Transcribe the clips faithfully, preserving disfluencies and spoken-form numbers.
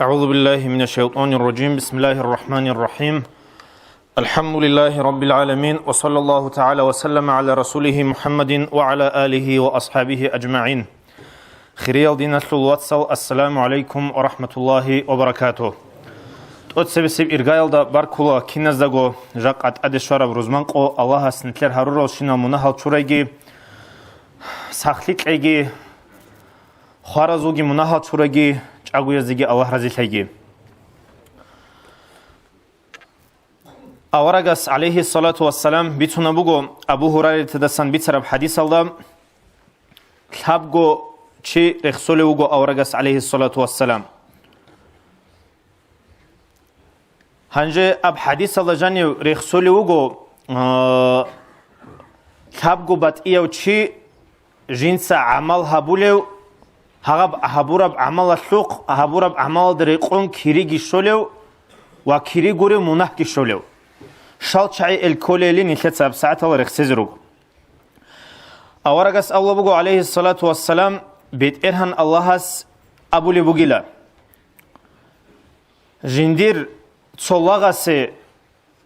أعوذ بالله من الشيطان الرجيم. بسم الله الرحمن الرحيم. الحمد لله رب العالمين. وصلى الله تعالى وسلم على رسوله محمد وعلى آله وأصحابه أجمعين. Хириял диналъул вацал, ассаламу гӀалайкум ва рахӀматуллагьи ва баракатугь. ТӀоцебесеб иргаялда баркула киназдаго, жакъа тӀаде щвараб рузман къо Аллагьас нилъер гьаруралщинал мунагьал чурайги, сахлъи кьейги, хваразулги мунагьал чурайги, чӀагояздеги Аллагь разилъайги. Аварагас, гӀалайгьиссалату вассалам, бицунаб буго Абу Гьурайратидасан бицараб хӀадисалда: лъабго чи рехсолев вуго аварагас, гӀалайгьиссалату вассалам. Гьанже аб хӀадисалда жанив рехсолев вуго, а, лъабго батӀияв чи жинца гӀамал гьабулев, гьаб-, гьабураб гӀамалалъухъ, гьабураб гӀамалалда рекъон кириги щолев ва кири гурев мунагьги щолев. Щал чагӀи эл кколейилин нилъеца гьабсагӀатала рехсезе руго. Аварагас абула буго, гӀалайгьиссалату вассалам, БетӀергьан Аллагьас абулеб бугила: жиндир цо лагъасе,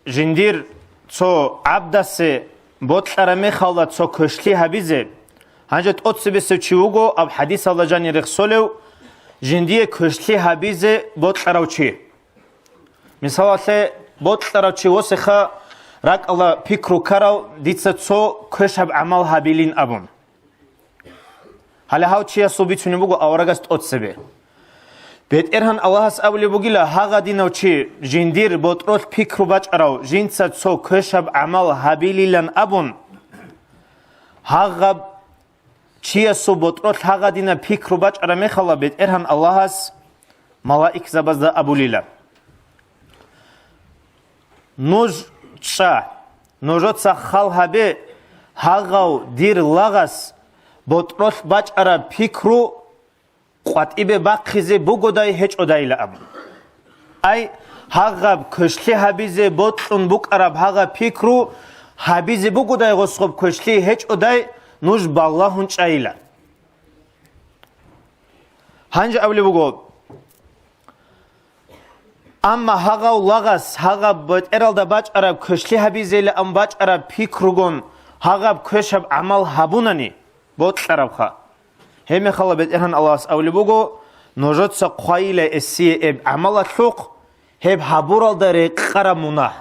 жиндир цо гӀабдасе бокьараб мехалда цо квешлъи гьабизе, гьанже тӀоцебесев чи вуго аб хӀадисалда жанир рехсолев, жиндие квешлъи гьабизе бокьарав чи. Мисалалъе, бокьарав чи восеха ракӀалда пикру ккарав, дица цо квешаб гӀамал гьабилин абун. Гьале гьав чиясул бицунеб буго аварагас тӀоцебе. БетӀергьан Аллагьас абулеб бугила, гьагъадинав чи, жиндир ботӀролъ пикру бачӀарав, жинца цо квешаб гӀамал гьабилилан абун, гьагъаб чиясул ботӀролъ гьагъадинаб пикру бачӀараб мехалда БетӀергьан Аллагьас малаикзабазда абулила: нуж чӀа, нужеца хал гьабе, гьагъав дир лагъас ботӀролъ бачӀараб пикру къватӀибе бахъизе бугодай гьечӀодайила абун. Ай, гьагъаб квешлъи гьабизе бокьун букӀараб гьагъаб пикру гьабизе бугодай гъосгъаб квешлъи гьечӀодай нуж балагьун чӀайила. Гьанже абулеб буго, амма гьагъав лагъас гьагъаб бетӀералда бачӀараб квешлъи гьабизейилан бачӀараб пикругун гьагъаб квешаб гӀамал гьабунани, бокьарабха. Гьебмехалда БетӀергьан Аллагьас абулеб буго, нужеца хъвайила эсие эб гӀамалалъухъ гьеб гьабуралда рекъараб мунагь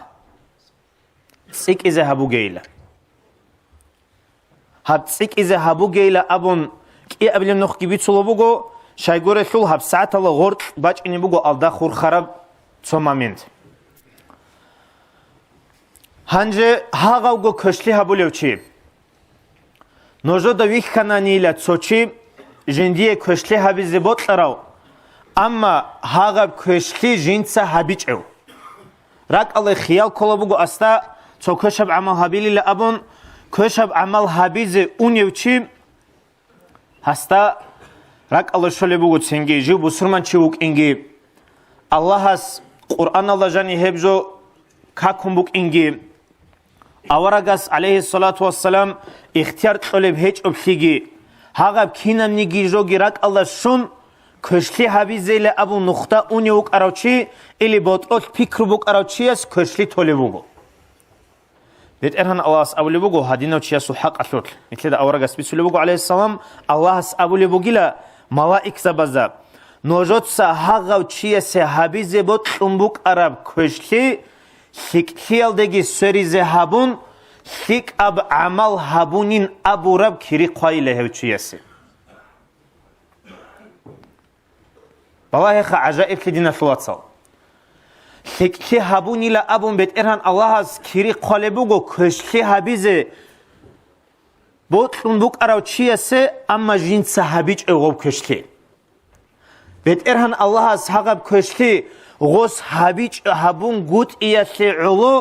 цӀикӀкӀизе гьабугейила. Гьаб цӀикӀкӀизе гьабугейила абун кӀиабилеб нухги бицулеб буго, щайгурелъул гьабсагӀатала гъоркь бачӀине буго алда хурхараб цо момент. Гьанже гьагъавго квешлъи гьабулев чи. Нужеда вихьананила цо чи жиндие квешлъи гьабизе бокьарав, амма гьагъаб квешлъи жинца гьабичӀев. РакӀалде хиял ккола буго асда цо квешаб гӀамал гьабилила абун, квешаб гӀамал гьабизе унев чи, гьасда ракӀалде щолеб буго цинги жив бусурманчи вукӀинги, Аллагьас Къуръаналда жани гьеб жо какун букӀинги, аварагас, гӀалайгьиссалату вассалам, ихтияр кьолеб гьечӀоблъиги, гьагъаб кинабниги жоги ракӀалда щун, квешлъи гьабизейилан абун нухда унев вукӀарав чи или ботӀролъ пикру букӀарав чияс квешлъи толеб буго. БетӀергьан Аллагьас абулеб буго гьадинав чиясул хӀакъалъулъ. Нилъеда аварагас бицулеб буго, гӀалайгьиссалам, Аллагьас абулеб бугила малаикзабазда: нужеца гьагъав чиясе гьабизе бокьун букӀараб квешлъи лъикӀлъиялдеги сверизе гьабун, лъикӀаб гӀамал гьабунин абураб кири хъвайила гьев чиясе. Балагьеха гӀажаиблъи, диналъул вацал. ЛъикӀлъи гьабунила абун БетӀергьан Аллагьас кири хъвалеб буго квешлъи гьабизе бокьун букӀарав чиясе, амма жинца гьабичӀев гъоб квешлъи. БетӀергьан Аллагьас гьагъаб квешлъи гъос гьабичӀ-, гьабунгутӀиялъе гӀоло,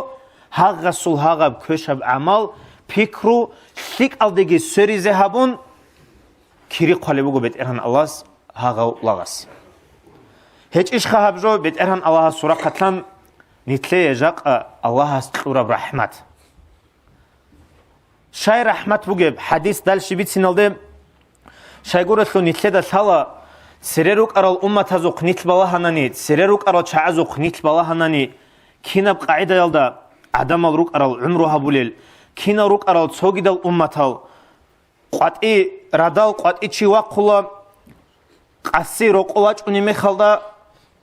гьагъасул гьагъаб квешаб гӀамал, пикру лъикӀалдеги сверизе гьабун, кири хъвалеб буго БетӀергьан Аллагьас гьагъав лагъас. ГьечӀищха гьаб жо, БетӀергьан Аллагьасул рахъалъан нилъее жакъа Аллагьас кьураб рахӀмат. Щай рахӀмат бугеб, хӀадис дальше бициналде, щайгурелъул нилъеда лъала, Цере рукӀарал умматазухъ нилъ балагьанани, цере рукӀарал чагӀазухъ нилъ балагьанани, кинаб къагӀидаялда гӀадамал рукӀарал гӀумру гьабулел, кинал рукӀарал цогидал умматал, къватӀи радал къватӀи чи вахъула, къаси рокъо вачӀунеб мехалда,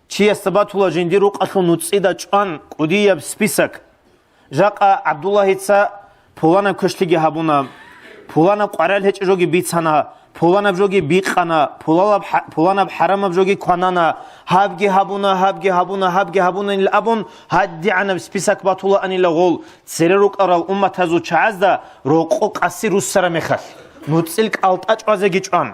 чиясда батула жиндир рукъалъул нуцӀида чӀван кӀудияб список. Жакъа ГӀабдуллагьица пуланаб квешлъиги гьабуна, пуланаб къварал гьечӀеб жоги бицана, пуланаб жоги бикъана, пулалаб хӀа-, пуланаб хӀарамаб жоги кванана, гьабги гьабуна, гьабги гьабуна, гьабги гьабунанил абун, гьадигӀанаб список батулаанила гъол, цере рукӀарал умматазул чагӀазда рокъо къаси руссараб мехалъ, нуцӀил кӀалтӀа чӀвазеги чӀван.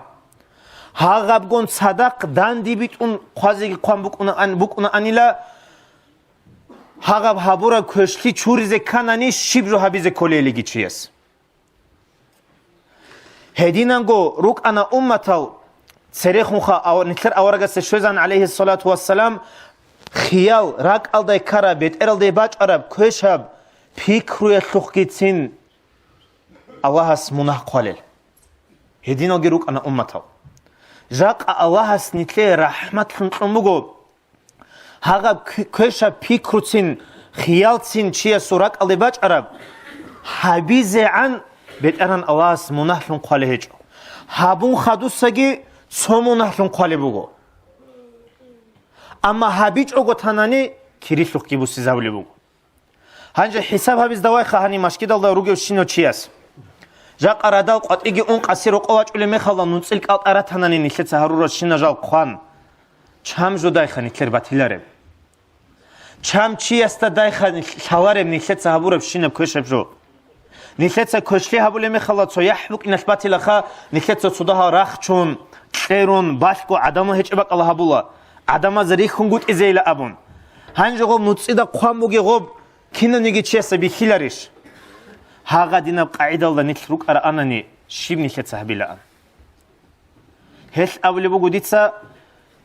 Гьагъабгун цадахъ данде битӀун хъвазеги хъван букӀунаан-, букӀунаанила, гьагъаб гьабураб квешлъи чуризе кканани, щиб жо гьабизе кколелиги чияс. Гьединанго рукӀана умматал церехунха ав-, нилъер аварагасде щвезан, гӀалайгьиссалату вассалам, хиял, ракӀалдай ккараб, бетӀералде бачӀараб, квешаб пикруялъухъгицин Аллагьас мунагь хъвалел. Гьединалги рукӀана умматал. Жакъа Аллагьас нилъее рахӀматлъун кьун буго, гьагъаб кв-, квешаб пикруцин, хиялцин чиясул ракӀалде бачӀараб, гьабизегӀан БетӀеран Аллагьас мунагьлъун хъвалеб гьечӀо. Гьабун хадусаги цо мунагьлъун хъвалеб буго. Амма гьабичӀого танани, кирилъухъги буссизабулеб буго. Гьанже хӀисаб гьабизда вайха гьаниб машгидалда ругевщинав чияс. Жакъа радал къватӀиги ун къаси рокъо вачӀулеб мехалда нуцӀил кӀалтӀа ратанани нилъеца гьарурал щинажал хъван. Чам жодайха нилъер батилареб? Чам чиясда дайха нилъ-, лъалареб нилъеца гьабурабщинаб квешаб жо? Нилъеца квешлъи гьабулеб мехалда цо яхӀ букӀиналъ батилаха, нилъеца цо дагьал рахчун, кьерун, балъго гӀадамал гьечӀеб бакӀалда гьабула, гӀадамаз рихьунгутӀизейила абун. Гьанже гъоб нуцӀида хъван бугеб гъоб, кинавниги чиясда бихьиларищ? Гьагъадинаб къагӀидалда нилъ рукӀараанани, щиб нилъеца гьабилаан? Гьелъ абулеб буго дица,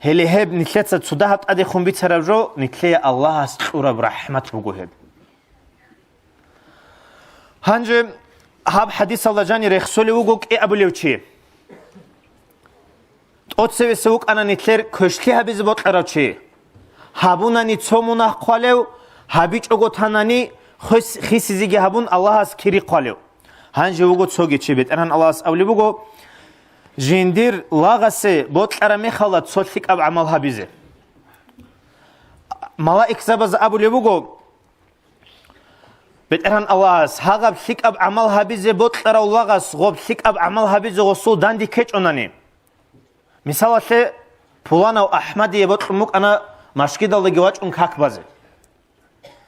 гьеле гьеб нилъеца цо дагьаб тӀадехун бицараб жо, нилъее Аллагьас кьураб рахӀмат буго гьеб. Гьанже гьаб хӀадисалда жани рехсолев вуго кӀиабулев чи. ТӀоцевесев вукӀана нилъер квешлъи гьабизе бокьарав чи. Гьабунани цо мунагь хъвалев, гьабичӀого танани хвес-, хисизеги гьабун Аллагьас кири хъвалев. Гьанже вуго цоги чи, БетӀергьан Аллагьас абулеб буго, жиндир лагъасе бокьараб мехалда цо лъикӀаб гӀамал гьабизе. Малаикзабаз абулеб буго, БетӀергьан Аллагьас, гьагъаб лъикӀаб гӀамал гьабизе бокьарав лагъас гъоб лъикӀаб гӀамал гьабизе гъосул данде ккечӀонани. Мисалалъе, пуланав АхӀмадие бокьун букӀана машгидалдаги вачӀун как базе.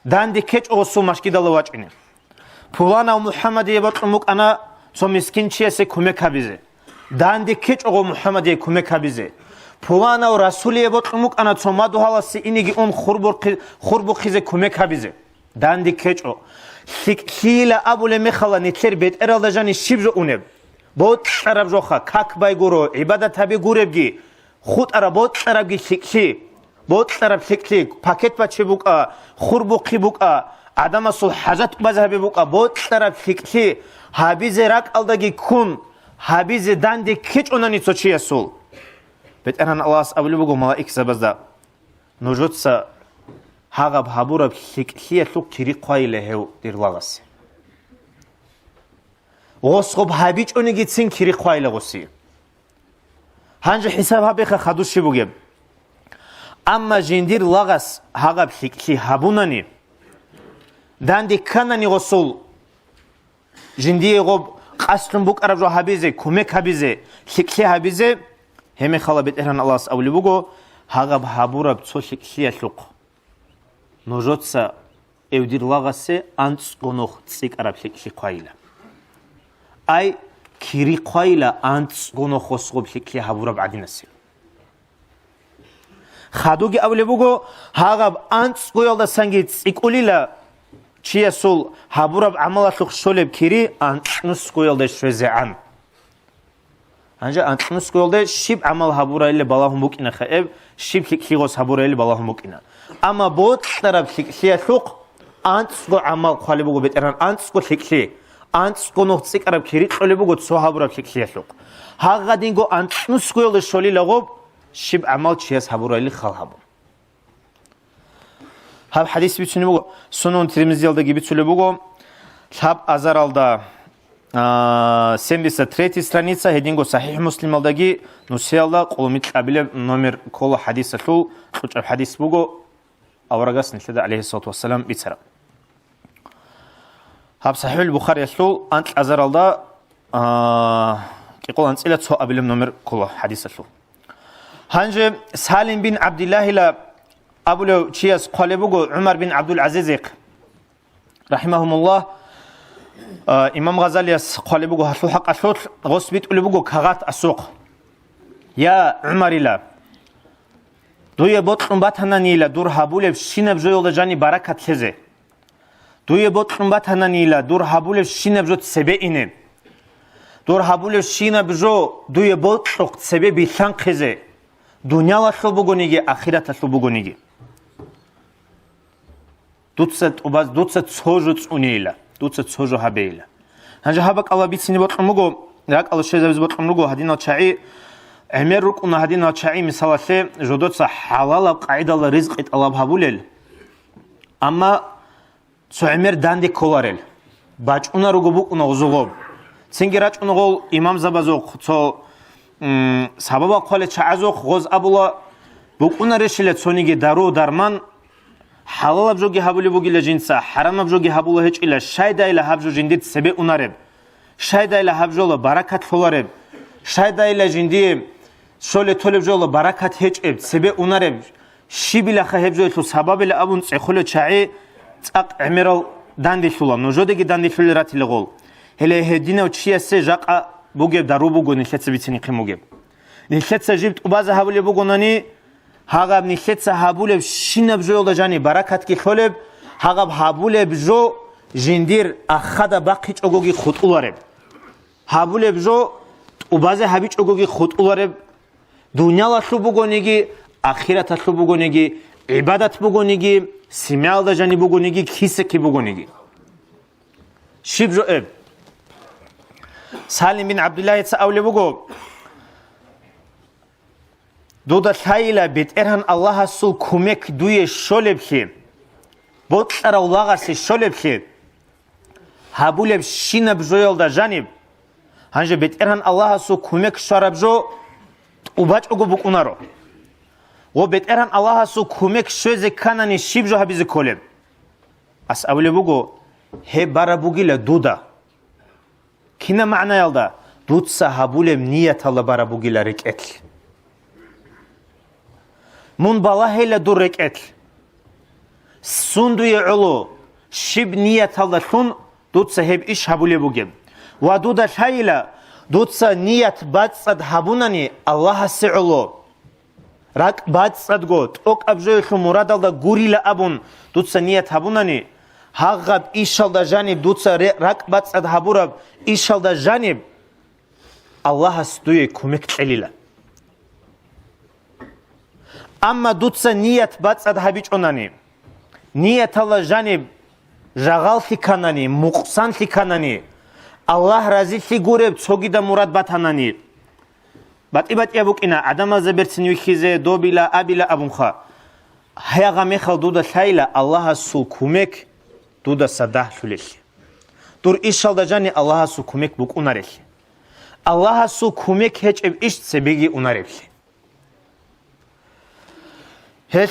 Данде ккечӀо гъосул машгидалда вачӀине. Пуланав МухӀаммадие бокьун букӀана цо мискин чиясе кумек гьабизе. Данде ккечӀо гъо МухӀаммадие кумек гьабизе. Пуланав Расулие бокьун букӀана цо мадугьаласе инеги ун хурбухъи-, хурбухъизе кумек гьабизе. Данде ккечӀо. ЛъикӀлъийила абулеб мехалда нилъер бетӀералда жани щиб жо унеб? Бокьараб жоха, как бай гуро, гӀибадат гьаби гуребги, хутӀараб бокьарабги лъикӀлъи. Бокьараб лъикӀлъи, пакет бачи букӀа, хурбухъи букӀа, гӀадамасул хӀажат базе гьаби букӀа, бокьараб лъикӀлъи, гьабизе ракӀалдаги ккун, гьабизе данде ккечӀонани цо чиясул. БетӀергьан Аллагьас абулеб буго малаикзабазда, нужеца гьагъаб гьабураб лъикӀлъиялъухъ кири хъвайила гьев дир лагъасе. Гъос гъоб гьабичӀонигицин кири хъвайила гъоси. Гьанже хӀисаб гьабеха хадур щиб бугеб. Амма жиндир лагъас гьагъаб лъикӀлъи гьабунани, данде кканани гъосул, жиндие гъоб къасдлъун букӀараб жо гьабизе, кумек гьабизе, лъикӀлъи гьабизе, гьебмехалда БетӀергьан Аллагьас абулеб буго, гьагъаб гьабураб цо лъикӀлъиялъухъ нужеца эвдир лагъасе анцӀго нух цӀикӀкӀараб лъикӀлъи хъвайила. Ай, кири хъвайила анцӀго нух гъос гъоб лъикӀлъи гьабураб гӀадинасе. Хадуги абулеб буго, гьагъаб анцӀгоялдасанги цӀикӀкӀулила чиясул гьабураб гӀамалалъухъ щолеб кири анцӀнусгоялде щвезегӀан. Гьанже анцӀнусгоялде щиб гӀамал гьабурайилли балагьун букӀинаха эб, щиб лъикӀлъи гъос гьабурайилли балагьун букӀина. Амма бокьараб лъикӀлъиялъухъ анцӀго гӀамал хъвалеб буго БетӀергьан, анцӀго лъикӀлъи, анцӀго нух цӀикӀкӀараб кири кьолеб буго цо гьабураб лъикӀлъиялъухъ. Гьагъадинго анцӀнусгоялде щолила гъоб, щиб гӀамал чияс гьабурайли хал гьабун. Гьаб хадис бицунеб буго, Сунан Тирмизиялдаги бицулеб буго, лъаб азаралда, а, семьдесят третья страница, гьединго СахӀихӀ Муслималдаги нусиялда къулумикьабилеб номер ккола хадисалъул, кьучӀаб хадис буго, аварагас нилъеда, гӀалайгьиссалату вассалам, бицараб. Гьаб СахӀихӀул Бухариялъул анкьазаралда, а, кӀикъоялда анцӀила цо абилеб номер ккола хадисалъул. Гьанже Салим бин ГӀабдиллагьила абулев чияс хъвалеб буго ГӀумар бин ГӀабдул-ГӀазизихъ, рахимахумуллагь, а, имам Гъазалияс хъвалеб буго гьалъул хӀакъалъулъ, гъос битӀулеб буго кагъат асухъ. Я ГӀумарила, дуе бокьун батананийила дур гьабулеб щинаб жоялда жаниб баракат лъезе. Дуе бокьун батананийила дур гьабулеб щинаб жо цебе ине. Дур гьабулеб щинаб жо дуе бокьухъ цебе билълъанхъизе, дуниялалъул бугониги, ахираталъул бугониги. Дуца тӀубаз-, дуца цо жо цӀунейила, дуца цо жо гьабейила. Гьанже гьаб бакӀалда бицине бокьун буго, ракӀалда щвезабизе бокьун руго гьадинал чагӀи, гӀемер рукӀуна гьадинал чагӀи, мисалалъе, жодоца хӀалалаб къагӀидалда ризкъи тӀалаб гьабулел. Амма цо гӀемер данде кколарел. БачӀунаруго букӀуна гъозул гъоб. Цинги рачӀуна гъол имамзабазухъ, цо, м, сабабал хъвалел чагӀазухъ гъоз абула, букӀунарищила цониги дару-дарман, хӀалалаб жоги гьабулеб бугила жинца, хӀарамаб жоги гьабула гьечӀила, щайдайила гьаб жо жиндир цебе унареб? Щайдайила гьаб жола баракат лъолареб? Щайдайила жиндие щолеб-толеб жола баракат гьечӀеб, цебе унареб? Щибилаха гьеб жоялъул сабабила абун цӀехолел чагӀи цӀакъ гӀемерал данделъула, нужедаги данделъулел ратила гъол. Гьеле гьединав чиясе жакъа бугеб дару буго нилъеца бицинехъин бугеб. Нилъеца жиб тӀубазе гьабулеб бугонани, гьагъаб нилъеца гьабулеб щинаб жоялда жаниб баракатги лъолеб, гьагъаб гьабулеб жо жиндир ахада бахъичӀогоги хутӀулареб. Гьабулеб жо тӀубазе гьабичӀогоги хутӀулареб, дуниялалъул бугониги, ахираталъул бугониги, гӀибадат бугониги, семьялда жаниб бугониги, кисеки бугониги. Щиб жо эб? Салим бин ГӀабдуллагьица абулеб буго, дуда лъайила БетӀергьан Аллагьасул кумек дуе щолеблъи, бокьарав лагъасе щолеблъи, гьабулеб щинаб жоялда жаниб, гьанже БетӀергьан Аллагьасул кумек щвараб жо тӀубачӀого букӀунаро. Ва БетӀергьан Аллагьасул кумек щвезе кканани щиб жо гьабизе кколеб? Ас абулеб буго, гьеб бараб бугила дуда. Кина магӀнаялда? Дуца гьабулеб нияталда бараб бугила рекӀелъ. Мун балагьейла дур рекӀелъ. Сун дуе гӀоло, щиб нияталдалъун дуца гьеб иш гьабулеб бугеб? Ва дуда лъайила, дуца ният бацӀцӀад гьабунани Аллагьасе гӀоло. РакӀ бацӀцӀадго, тӀокӀаб жоялъул мурадалда гурила абун дуца ният гьабунани, гьагъаб ишалда жаниб дуца ре-, ракӀ бацӀцӀад гьабураб ишалда жаниб Аллагьас дуе кумек кьелила. Амма дуца ният бацӀцӀад гьабичӀонани, нияталда жаниб жагъаллъи кканани, мукъсанлъи кканани, Аллагь разилъи гуреб цогидаб мурад батанани, батӀи-батӀияб букӀина, гӀадамазда берцин вихьизе, добила, абила абунха. Гьагъа мехал дуда лъайила Аллагьасул кумек дудаса дагьлъулелъи. Дур ишалда жани Аллагьасул кумек букӀунарелъи. Аллагьасул кумек гьечӀеб иш цебеги унареблъи. Гьелъ,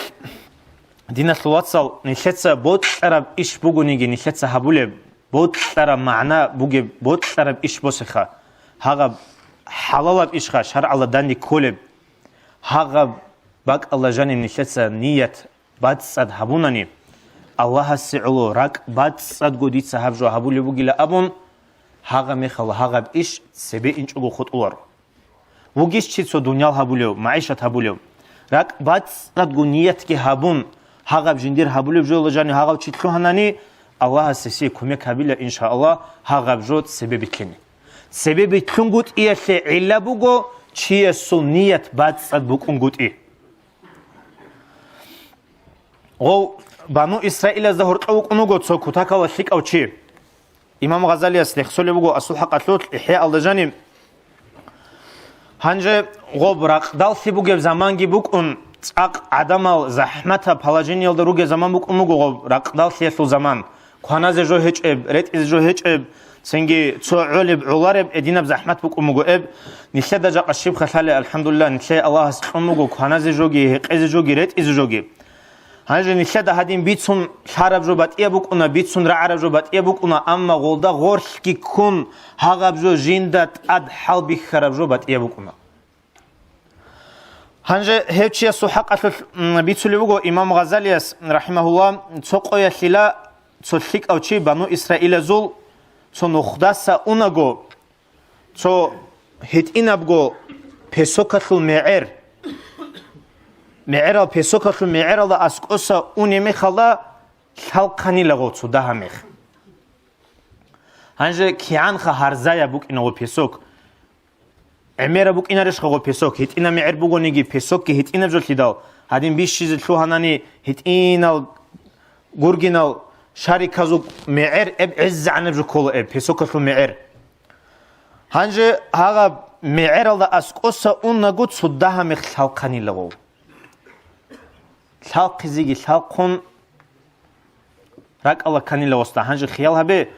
диналъул вацал, нилъеца бокьараб иш бугониги, нилъеца гьабулеб, бокьараб магӀна бугеб, бокьараб иш босеха, гьагъаб хӀалалаб ишха, шаргӀалда данде кколеб, гьагъаб бакӀалда жаниб нилъеца ният бацӀцӀад гьабунани, Аллагьасе гӀоло ракӀ бацӀцӀадго дица гьаб жо гьабулеб бугила абун, гьагъа мехалъ гьагъаб иш цебе инчӀого хутӀуларо. Вугищ чи цо дуниял гьабулев, магӀишат гьабулев, ракӀ бацӀцӀадго ниятги гьабун, гьагъаб жиндир гьабулеб жоялда жанив гьагъав чи лъугьанани, Аллагьас гьесие кумек гьабила, иншааллагь, гьагъаб жо цебе битлъине. Цебе битлъунгутӀиялъе гӀилла буго чиясул ният бацӀцӀад букӀунгутӀи. Гъов Бану Исраилазда гьоркьов вукӀун вуго цо кутакалда лъикӀав чи. Имам Гъазалияс рехсолеб буго асул хӀакъалъулъ ИхӀяалда жаниб, Гьанже гъоб ракъдаллъи бугеб заманги букӀун, цӀакъ гӀадамал захӀматаб положениялда ругеб заман букӀун буго гъоб ракъдаллъиялъул заман. Кваназе жо гьечӀеб, ретӀизе жо гьечӀеб, цинги цо гӀолеб, гӀолареб, гьединаб захӀмат букӀун буго эб. Нилъеда жакъа щибха лъалеб, алхӀамдулиллагь, нилъее Аллагьас кьун буго кваназе жоги, гьекъезе жоги, ретӀизе жоги. Гьанже нилъеда гьадин бицун лъараб жо батӀияб букӀуна, бицун рагӀараб жо батӀияб букӀуна, амма гъолда гъорлъги ккун, гьагъаб жо жинда тӀад хӀалбихьараб жо батӀияб букӀуна. Гьанже гьев чиясул хӀакъалъулъ, м, бицулеб буго имам Гъазалияс, рахӀимагьуллагь, цо къоялъила цо лъикӀав чи бану Исраилазул цо нухдаса унаго, цо гьитӀинабго песокалъул мегӀер, мегӀерал песокалъул мегӀералда аскӀоса унеб мехалда лъалхъанила гъо цо дагьа мех. Гьанже кигӀанха гьарзаяб букӀина гъо песок. ГӀемераб букӀинарищха гъо песок? ГьитӀинаб мегӀер бугониги, песокги гьитӀинаб жо лъидал, гьадин бищизе лъугьанани гьитӀинал гургинал шариказул мегӀер, эб гӀезегӀанаб жо ккола эб, песокалъул мегӀер. Гьанже гьагъаб мегӀералда аскӀоса унаго цо дагьа мех лъалхъанила гъов. Лъалхъизеги лъалхъун ракӀала кканила гъосда. Гьанже хиял гьабе,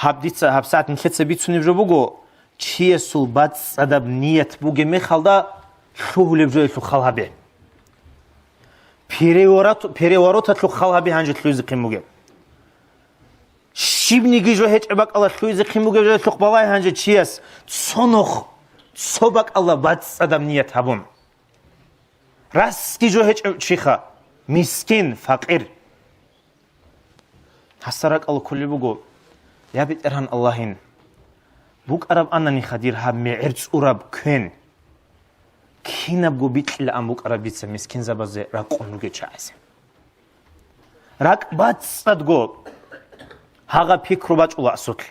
гьаб дица гьабсагӀат нилъеца бицунеб жо буго, чиясул бацӀцӀадаб ният бугеб мехалда лъугьулеб жоялъул хал гьабе. Переворот-, перевороталъул хал гьабе гьанже лъугьизехъин бугеб. Щибниги жо гьечӀеб бакӀалда лъугьизехъин бугеб жоялъухъ балай гьанже чияс цо нух, цо бакӀалда бацӀцӀадаб ният гьабун. Расги жо гьечӀев чиха, мискин, факъир. Гьасда ракӀалда кколеб буго, я БетӀергьан Аллагьин, букӀараб ананиха дир гьаб мегӀер цӀураб квен. Кинабго бикьилаан букӀараб дица мискинзабазе ракъун ругел чагӀазе. РакӀ бацӀцӀадго гьагъа пикру бачӀула асулъ.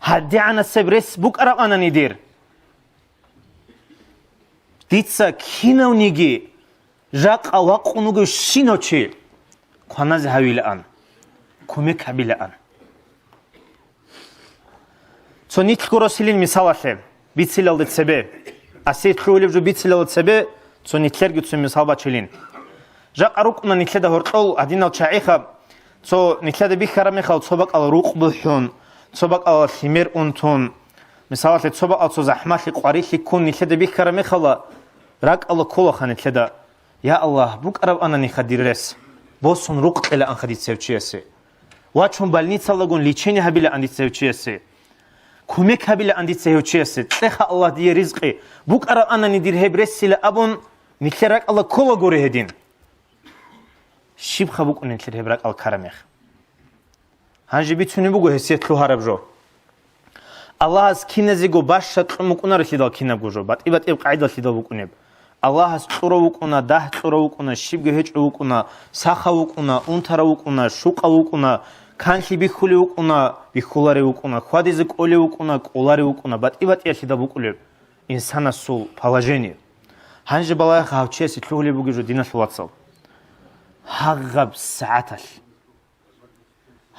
ГьадигӀанасеб рес букӀараб анани дир. Дица кинавниги жакъа вакъун вугев щинав чи кваназе гьавилаан, кумек гьабилаан. Цо нилъго росилин мисалалъе, бицилалде цебе, асир лъугьулеб жо бицилалде цебе, цо нилъерги цо мисал бачилин. Жакъа рукӀуна нилъеда гьоркьол гьадинал чагӀиха, цо нилъеда бихьараб мехалда цо бакӀал рукъ бухӀун, цо бакӀал лъимер унтун, мисалалъе, цо бакӀал цо захӀмалъи къварилъи ккун нилъеда бихьараб мехалда, ракӀалда кколаха нилъеда, я Аллагь, букӀараб ананиха дир рес, босун рукъ кьелаанха дица гьев чиясе. Вачун больницалагун лечение гьабилаан дица гьев чиясе. Кумек гьабилаан дица гьев чиясе. Кьеха, Аллагь, дие ризкъи, букӀараб анани дир гьеб ресила абун, нилъер ракӀалда кколагури гьедин. Щибха букӀунелъир гьеб ракӀал ккараб мех? Гьанже бицунеб буго гьесие лъугьараб жо. Аллагьас киназего баща кьун букӀунарелъидал кинабго жо, батӀи-батӀияб къагӀидалъидал букӀунеб. Аллагьас кьурав вукӀуна, дагь кьурав вукӀуна, щибги гьечӀев вукӀуна, сахав вукӀуна, унтарав вукӀуна, щукъав вукӀуна, канлъи бихьулев вукӀуна, бихьуларев вукӀуна, хьвадизе кӀолев вукӀуна, кӀоларев вукӀуна, батӀи-батӀиялъидал букӀулеб инсанасул положение. Гьанже балагьеха гьав чиясе лъугьулеб бугеб жо, диналъул вацал. Гьагъаб сагӀаталъ.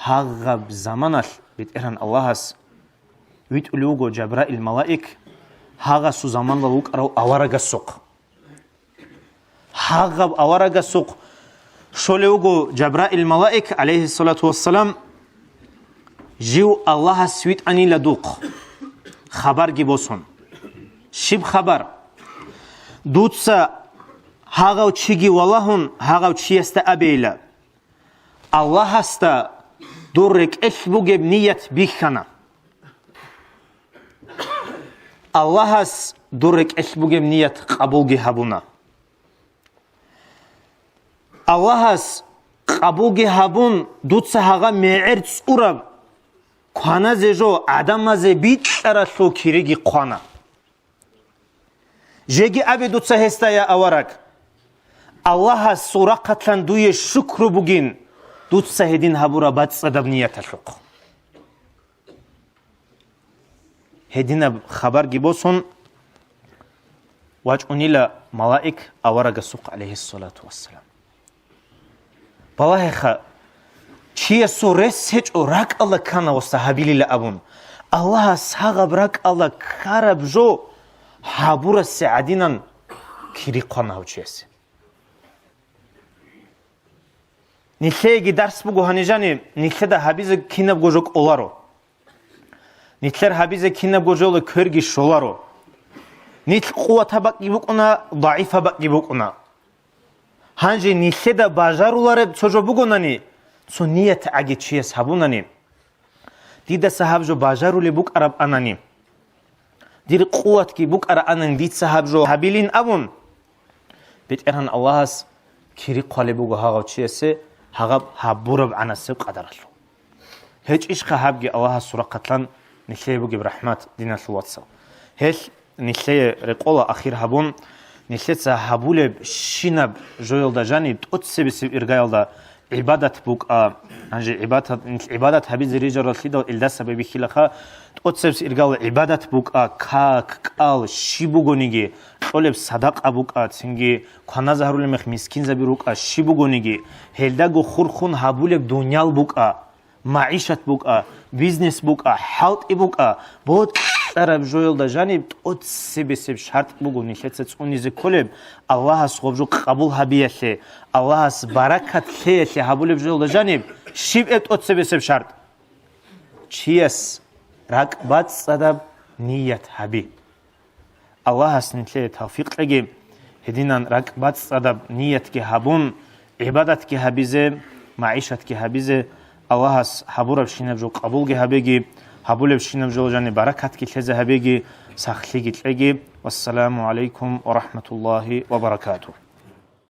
Гьагъаб заманалъ БетӀергьан Аллагьас витӀулев вуго Жабраил малаик гьагъасул заманалда вукӀарав аварагасухъ. Гьагъаб аварагасухъ щолев вуго Жабраил малаик, гӀалайгьиссалату вассалам, жив Аллагьас витӀанила духъ, хабарги босун. Щиб хабар? Дуца гьагъав чиги валагьун, гьагъав чиясда абейила. Аллагьасда дур рекӀелъ бугеб ният бихьана. Аллагьас дур рекӀелъ бугеб ният къабулги гьабуна. Аллагьас къабулги гьабун, дуца гьагъа мегӀер цӀураб кваназе жо гӀадамазе бикьаралъул кириги хъвана. Жеги абе дуца гьесда, я авараг, Аллагьасул рахъалъан дуе шукру бугин, дуца гьедин гьабураб бацӀцӀадаб нияталъухъ. Гьединаб хабарги босун, вачӀунила малаик аварагасухъ, гӀалайгьиссалату вассалам. Балагьеха, чиясул рес гьечӀо ракӀалда ккана гъоса гьабилила абун. Аллагьас гьагъаб ракӀалда ккараб жо гьабурасе гӀадинан кири хъвана гьав чиясе. Нилъееги дарс буго гьанижани, нилъеда гьабизе кинабго жо кӀоларо. Нилъер гьабизе кинабго жола кверги щоларо. Нилъ къуватаб бакӀги букӀуна, дагӀифаб бакӀги букӀуна. Гьанже нилъеда бажарулареб цо жо бугонани, цо ният гӀаги чияс гьабунани, дидаса гьаб жо бажарулеб букӀараб анани, дир къуватги букӀараб анани дица гьаб жо гьабилин абун, БетӀергьан Аллагьас кири хъвалеб буго гьагъав чиясе гьагъаб гьабураб гӀанасеб къадаралъув. ГьечӀищха гьабги Аллагьас сурахъатлъан нилъее бугеб рахӀмат, диналъул вацал? Гьелъ нилъее рекъола ахир гьабун, нилъеца гьабулеб щинаб жоялда жаниб тӀоцебесеб иргаялда гӀибадат букӀа. Гьанже гӀибадат, гӀибадат гьабизе рижараллъидал илдаса бихьилаха, тӀоцебесеб иргаялда гӀибадат букӀа, как, кӀал, щиб бугониги, кьолеб садакъа букӀа, цинги кваназа гьарулеб мех мискинзаби рукӀа, щиб бугониги, гьелдаго хурхун гьабулеб дуниял букӀа, магӀишат букӀа, бизнес букӀа, хӀалтӀи букӀа, бокьараб жоялда жаниб тӀоцебесеб шартӀ буго нилъеца цӀунизе кколеб, Аллагьас гъоб жо къабул гьабиялъе, Аллагьас баракат лъеялъе гьабулеб жоялда жаниб щиб эб тӀоцебесеб шартӀ? Чияс ракӀбацӀцӀадаб ният гьаби. Аллагьас нилъее тавфикъ кьеги, гьединан ракӀбацӀцӀадаб ниятги гьабун, гӀибадатги гьабизе, магӀишатги гьабизе, Аллагьас гьабурабщинаб жо къабулги гьабеги, гьабулебщинаб жо жаниб баракатги лъезе гьабеги, сахлъиги кьеги. Вассаламу гӀалайкум ва рахӀматуллагьи ва баракатугь.